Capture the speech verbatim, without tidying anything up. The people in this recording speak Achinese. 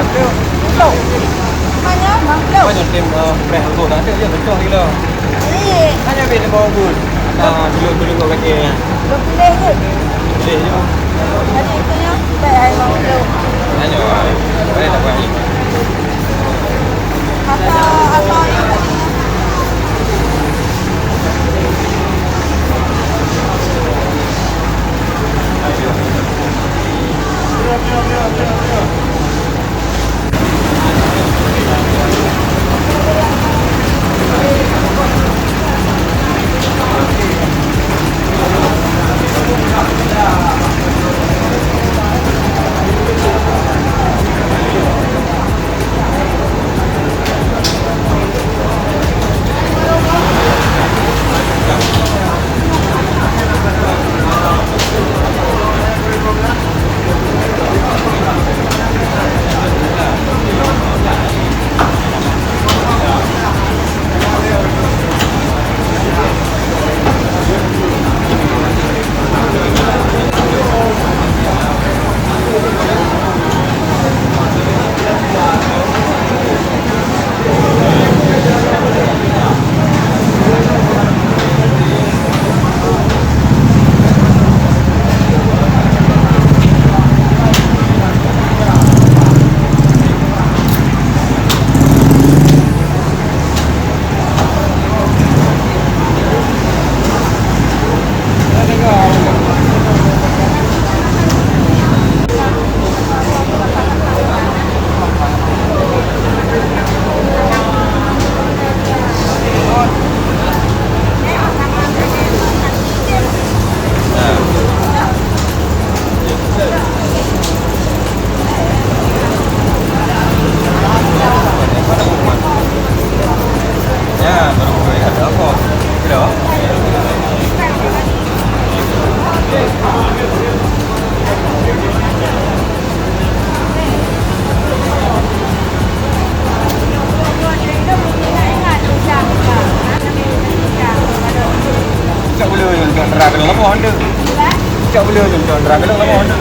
Hanya Bang Blok. Banyak tim, eh, preh aku dah ada je betul gila. Jadi, hanya bit lima gun. Ah, dulu-dulu kau kata ya. Dua puluh gun. Boleh je. Jadi, itu yang tak ada Bang Blok. Hanya, boleh tak boleh? Apa, apa yang tadi? Cak bela nyoe cok nera keuneuk lamoh ande. Cak bela nyoe cok nera keuneuk lamoh ande.